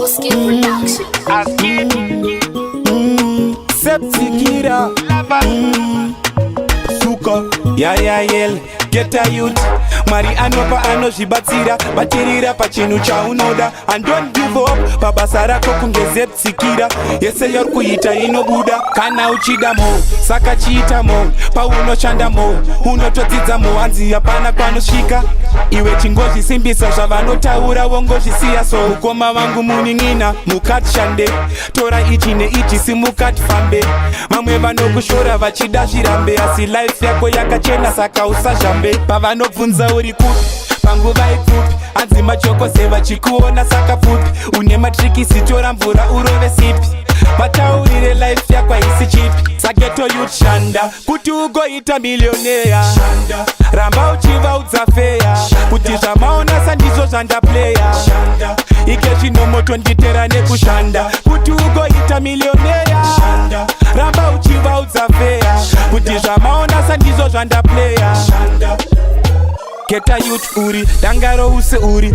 Skid Production. Septikira Suka yayayel Ghetto youth. Mwari anopa, anozvibatsira. Batirira pachinhu chaunoda and don't give up pabasa rako kunge zeptsikira. Yese yauri kuita inobuda kana uchida mo, saka chiita mo. Paunoshanda mo, unotodzidza mo. Hanzi hapana kwanosvika iwe, chingozvisimbisa. Zvavanotaura wongozvisiya. So ukoma vangu, munin'ina, mukatishande. Tora ichi neichi, simukati fambe. Vamwe vanokushora vachida zvirambe, asi life yako yakachena, saka usazhambe. Pavanobvunza uri kupi panguva ipfupi, hanzi machokoze vachikuona saka pfupi. Une matrikisi, tora mvura urove sipi, vataurire life yako haisi cheap. Sa ghetto youth, shanda kuti ugoita millionaire. Ramba uchivaudza feya kuti zvamaona sandizvo zvandapleya. Ike zvino motonditera nekushanda kuti ugoita millionaire. Ramba uchivaudza feya kuti zvamaona sandizvo zvandapleya. Ghetto youth, uri dangaro use uri.